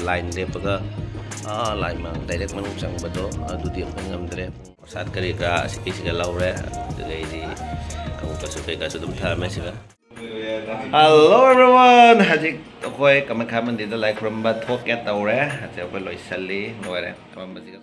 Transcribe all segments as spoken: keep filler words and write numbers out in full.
line ꯂꯦꯞꯄꯒ, ꯑꯥ, line ꯃꯥꯡ direct ꯃꯅꯨꯡ ꯆꯪꯕꯗꯣ, ꯑꯗꯨꯗꯤ ꯑꯩꯈꯣꯏ ꯉꯝꯗ꯭ꯔꯦ꯫ ꯄ꯭ꯔꯁꯥꯗ ꯀꯔꯤ ꯀꯔꯥ ꯑꯁꯤꯒꯤꯁꯤꯒ ꯂꯧꯔꯦ, ꯑꯗꯨꯗꯒꯤꯗꯤ ꯑꯃꯨꯛꯀꯁꯨ ꯀꯩꯀꯥꯁꯨ ꯑꯗꯨꯝ ꯊꯝꯃꯦ ꯁꯤꯒ꯫ Hello everyone, ꯍꯧꯖꯤꯛ ꯑꯩꯈꯣꯏ ꯀꯃꯈꯥ ꯃꯟꯗꯤꯔꯗ ꯂꯥꯏ ꯈꯨꯔꯨꯝꯕ ꯊꯣꯛꯀꯦ ꯇꯧꯔꯦ꯫ ꯍꯧꯖꯤꯛ ꯑꯩꯈꯣꯏ ꯂꯣꯏꯁꯜꯂꯤ, ꯂꯣꯏꯔꯦ ꯈꯨꯔꯨꯝꯕꯁꯤꯒ꯫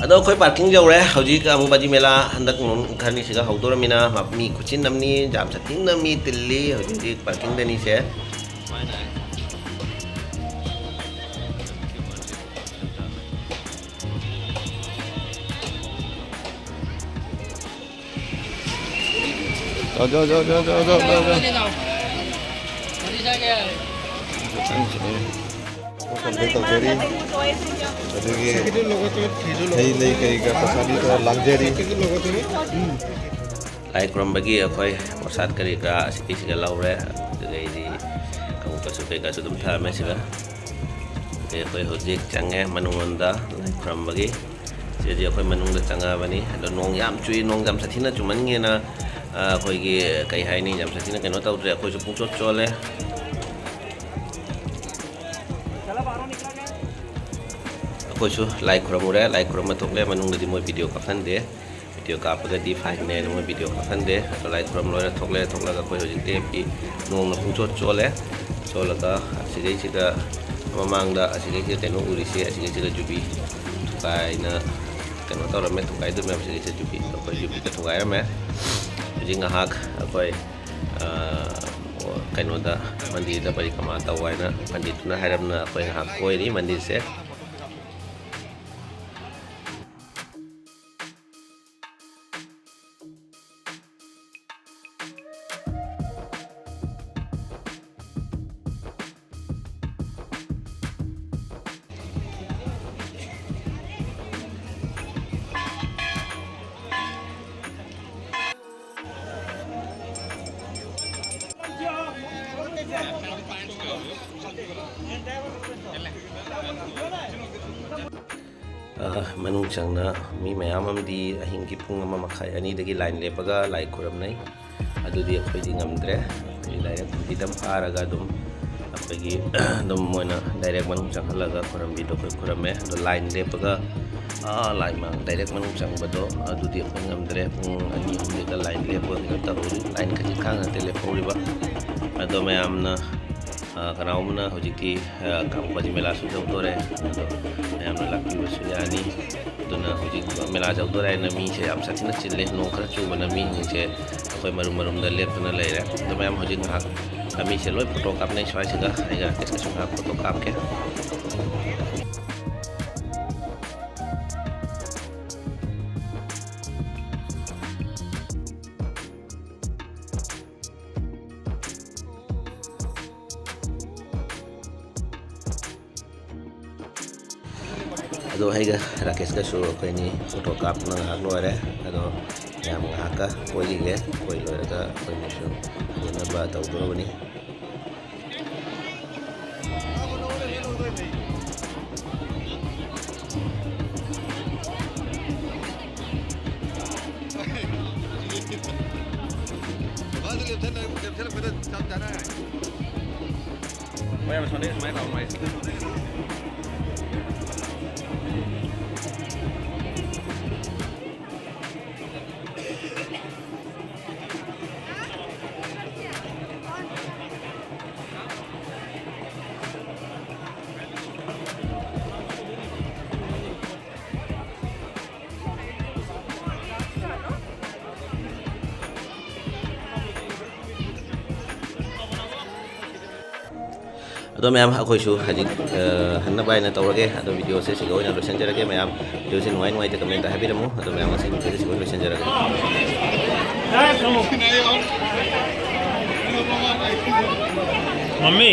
ꯑꯗꯣ ꯑꯩꯈꯣꯏ parking ꯌꯧꯔꯦ꯫ ꯍꯧꯖꯤꯛ ꯑꯃꯨꯛ ꯕꯥꯖꯤ ꯃꯦꯂꯥ ꯍꯟꯗꯛ ꯅꯣꯡ ꯈꯔꯅꯤꯁꯤꯒ ꯍꯧꯗꯣꯔꯃꯤꯅ ꯃꯤ ꯈꯨꯆꯤꯟ ꯑꯃꯅꯤ, ꯌꯥꯝ ꯁꯥꯊꯤꯅ ꯃꯤ ꯇꯤꯜꯂꯤ ꯍꯧꯖꯤꯛ ꯍꯧꯖꯤꯛ parkingꯗꯅꯤꯁꯦ꯫ ꯆꯪꯁꯤꯅꯦ꯫ ꯄꯣꯠ ꯀꯝꯄ꯭ꯂꯦꯟ ꯇꯧꯖꯔꯤ꯫ ꯑꯗꯨꯒꯤ ꯍꯩ ꯂꯩ ꯀꯔꯤ ꯀꯔꯥ ꯄ꯭ꯔꯁꯥꯗꯤ ꯈꯔ ꯂꯥꯡꯖꯔꯤ꯫ ꯂꯥꯏ ꯈꯨꯔꯨꯝꯕꯒꯤ ꯑꯩꯈꯣꯏ ꯄ꯭ꯔꯁꯥꯗ ꯀꯔꯤ ꯀꯔꯥ ꯑꯁꯤꯒꯤꯁꯤꯒ ꯂꯧꯔꯦ꯫ ꯑꯗꯨꯗꯒꯤꯗꯤ ꯑꯃꯨꯛꯀꯁꯨ ꯀꯩꯀꯥꯁꯨ ꯑꯗꯨꯝ ꯊꯝꯃꯦ ꯁꯤꯗ꯫ ꯑꯗꯩ ꯑꯩꯈꯣꯏ ꯍꯧꯖꯤꯛ ꯆꯪꯉꯦ ꯃꯅꯨꯡꯂꯣꯝꯗ ꯂꯥꯏ ꯈꯨꯔꯨꯝꯕꯒꯤ꯫ ꯁꯤꯗꯗꯤ ꯑꯩꯈꯣꯏ ꯃꯅꯨꯡꯗ ꯆꯪꯉꯛꯑꯕꯅꯤ꯫ ꯑꯗꯣ ꯅꯣꯡ ꯌꯥꯝ ꯆꯨꯏ, ꯅꯣꯡ ꯌꯥꯝ ꯁꯥꯊꯤꯅ ꯆꯨꯃꯟꯒꯤꯅ, ꯑ, ꯑꯩꯈꯣꯏꯒꯤ, ꯀꯩ ꯍꯥꯏꯅꯤ, ꯌꯥꯝ ꯁꯥꯊꯤꯅ ꯀꯩꯅꯣ ꯇꯧꯗ꯭ꯔꯦ꯫ ꯑꯩꯈꯣꯏꯁꯨ ꯄꯨꯡꯆꯣꯠ ꯆꯣꯠꯂꯦ꯫ ꯑꯩꯈꯣꯏꯁꯨ ꯂꯥꯏ ꯈꯨꯔꯨꯝꯃꯨꯔꯦ, ꯂꯥꯏ ꯈꯨꯔꯨꯝꯕ ꯊꯣꯛꯂꯦ꯫ ꯃꯅꯨꯡꯗꯗꯤ ꯃꯣꯏ video ꯀꯥꯞꯍꯟꯗꯦ, video ꯀꯥꯞꯄꯒꯗꯤ fineꯅꯦꯅ ꯃꯣꯏ video ꯀꯥꯞꯍꯟꯗꯦ꯫ ꯑꯗꯣ ꯂꯥꯏ ꯈꯨꯔꯨꯝ ꯂꯣꯏꯔ ꯊꯣꯛꯂꯦ꯫ ꯊꯣꯛꯂꯒ ꯑꯩꯈꯣꯏ ꯍꯧꯖꯤꯛꯇꯤ ꯐꯤ, ꯅꯣꯡꯅ ꯄꯨꯡꯆꯣꯠ ꯆꯣꯠꯂꯦ꯫ ꯆꯣꯠꯂꯒ ꯑꯁꯤꯗꯩꯁꯤꯗ, ꯃꯃꯥꯡꯗ ꯑꯁꯤꯗꯩꯁꯤꯗ ꯀꯩꯅꯣ ꯎꯔꯤꯁꯦ, ꯑꯁꯤꯗꯩꯁꯤꯗ ꯌꯨꯕꯤ ꯊꯨꯒꯥꯏꯅ ꯀꯩꯅꯣ ꯇꯧꯔꯝꯃꯦ, ꯊꯨꯒꯥꯏꯗꯨꯅ ꯑꯁꯤꯗꯩꯁꯤꯗ ꯌꯨꯕꯤ, ꯑꯩꯈꯣꯏ ꯌꯨꯕꯤꯗ ꯊꯨꯒꯥꯏꯔꯝꯃꯦ꯫ ꯍꯧꯖꯤꯛ ꯉꯥꯏꯍꯥꯛ ꯑꯩꯈꯣꯏ, ꯑ, ꯀꯩꯅꯣꯗ, ꯃꯟꯗꯤꯔꯗ ꯄꯔꯤꯀ꯭ꯔꯃꯥ ꯇꯧ ꯍꯥꯏꯅ ꯄꯟꯗꯤꯠꯇꯨꯅ ꯍꯥꯏꯔꯝꯅ ꯑꯩꯈꯣꯏ ꯉꯥꯏꯍꯥꯛ ꯀꯣꯏꯔꯤ ꯃꯟꯗꯤꯔꯁꯦ꯫ ꯑ, ꯃꯅꯨꯡ ꯆꯪꯅ ꯃꯤ ꯃꯌꯥꯝ ꯑꯃꯗꯤ ꯑꯍꯤꯡꯒꯤ ꯄꯨꯡ ꯑꯃ ꯃꯈꯥꯏ, ꯑꯅꯤꯗꯒꯤ line ꯂꯦꯞꯄꯒ ꯂꯥꯏ ꯈꯨꯔꯨꯝꯅꯩ꯫ ꯑꯗꯨꯗꯤ ꯑꯩꯈꯣꯏꯗꯤ ꯉꯝꯗ꯭ꯔꯦ꯫ ꯑꯩꯈꯣꯏ direct freedom ꯐꯥꯔꯒ ꯑꯗꯨꯝ ꯑꯩꯈꯣꯏꯒꯤ ꯑꯗꯨꯝ ꯃꯣꯏꯅ direct ꯃꯅꯨꯡ ꯆꯪꯍꯜꯂꯒ ꯈꯨꯔꯨꯝꯕꯤꯗꯣ ꯑꯩꯈꯣꯏ ꯈꯨꯔꯨꯝꯃꯦ꯫ ꯑꯗꯣ line ꯂꯦꯞꯄꯒ, ꯑꯥ, ꯂꯥꯏ ꯃꯥꯡ direct ꯃꯅꯨꯡ ꯆꯪꯕꯗꯣ ꯑꯗꯨꯗꯤ ꯑꯩꯈꯣꯏ ꯉꯝꯗ꯭ꯔꯦ꯫ ꯄꯨꯡ ꯑꯅꯤ ꯑꯍꯨꯝꯗꯒ line ꯂꯦꯞꯄꯒ ꯀꯩꯅꯣ ꯇꯧꯍꯧꯔꯤ꯫ Line ꯈꯖꯤꯛ ꯈꯥꯡ ꯅꯠꯇꯦ ꯂꯦꯞꯍꯧꯔꯤꯕ꯫ ꯑꯗꯣ ꯃꯌꯥꯝꯅ, ꯑ, ꯀꯅꯥꯒꯨꯝꯕꯅ ꯍꯧꯖꯤꯛꯇꯤ, ꯑ, ꯀꯥꯡꯄꯣꯛꯄꯤ ꯃꯦꯂꯥꯁꯨ ꯌꯧꯗꯣꯔꯦ꯫ ꯑꯗꯣ ꯃꯌꯥꯝꯅ ꯂꯥꯛꯄꯤꯕꯁꯨ ꯌꯥꯅꯤ꯫ ꯑꯗꯨꯅ ꯍꯧꯖꯤꯛ ꯃꯦꯂꯥ ꯌꯧꯗꯣꯔꯦ ꯍꯥꯏꯅ ꯃꯤꯁꯦ ꯌꯥꯝ ꯁꯥꯊꯤꯅ ꯆꯤꯜꯂꯦ꯫ ꯅꯣꯡ ꯈꯔ ꯆꯨꯕꯅ ꯃꯤꯁꯤꯡꯁꯦ ꯑꯩꯈꯣꯏ ꯃꯔꯨꯝ ꯃꯔꯨꯝꯗ ꯂꯦꯞꯇꯨꯅ ꯂꯩꯔꯦ꯫ ꯑꯗꯣ ꯃꯌꯥꯝ ꯍꯧꯖꯤꯛ ꯉꯥꯏꯍꯥꯛ ꯃꯤꯁꯦ ꯂꯣꯏ photo ꯀꯥꯞꯅꯩ ꯁ꯭ꯋꯥꯏꯁꯤꯒ꯫ ꯑꯩꯒ ꯔꯥꯀꯦꯁꯀꯁꯨ ꯉꯥꯏꯍꯥꯛ photo ꯀꯥꯞꯀꯦ꯫ ꯑꯗꯣ ꯑꯩꯒ ꯔꯥꯀꯦꯁꯀꯁꯨ ꯑꯩꯈꯣꯏꯅꯤ photo ꯀꯥꯞꯇꯨꯅ ꯉꯥꯏꯍꯥꯛ ꯂꯣꯏꯔꯦ꯫ ꯑꯗꯣ ꯃꯌꯥꯝ ꯉꯥꯏꯍꯥꯛꯀ ꯀꯣꯏꯈꯤꯒꯦ꯫ ꯀꯣꯏ ꯂꯣꯏꯔꯒ ꯑꯩꯈꯣꯏꯅꯤꯁꯨ ꯍꯟꯖꯤꯟꯅꯕ ꯇꯧꯗꯣꯔꯕꯅꯤ꯫ ꯃꯌꯥꯝ ꯁꯣꯝꯗ ꯁꯨꯃꯥꯏꯅ ꯇꯧ ꯅꯨꯡꯉꯥꯏ꯫ ꯑꯗꯣ ꯃꯌꯥꯝ, ꯑꯩꯈꯣꯏꯁꯨ ꯍꯧꯖꯤꯛ, ꯑ, ꯍꯟꯅꯕ ꯍꯥꯏꯅ ꯇꯧꯔꯒꯦ꯫ ꯑꯗꯣ video ꯁꯦ ꯁꯤꯒ ꯑꯣꯏꯅ ꯂꯣꯏꯁꯤꯟꯖꯔꯒꯦ꯫ ꯃꯌꯥꯝ video ꯁꯦ ꯅꯨꯡꯉꯥꯏ ꯅꯨꯡꯉꯥꯏꯇꯦ comment ꯇ ꯍꯥꯏꯕꯤꯔꯝꯃꯨ꯫ ꯑꯗꯣ ꯃꯌꯥꯝ, ꯉꯁꯤꯒꯤ video ꯁꯦ ꯁꯤꯒ ꯑꯣꯏꯅ ꯂꯣꯏꯁꯤꯟꯖꯔꯒꯦ꯫ ꯃꯝꯃꯤ꯫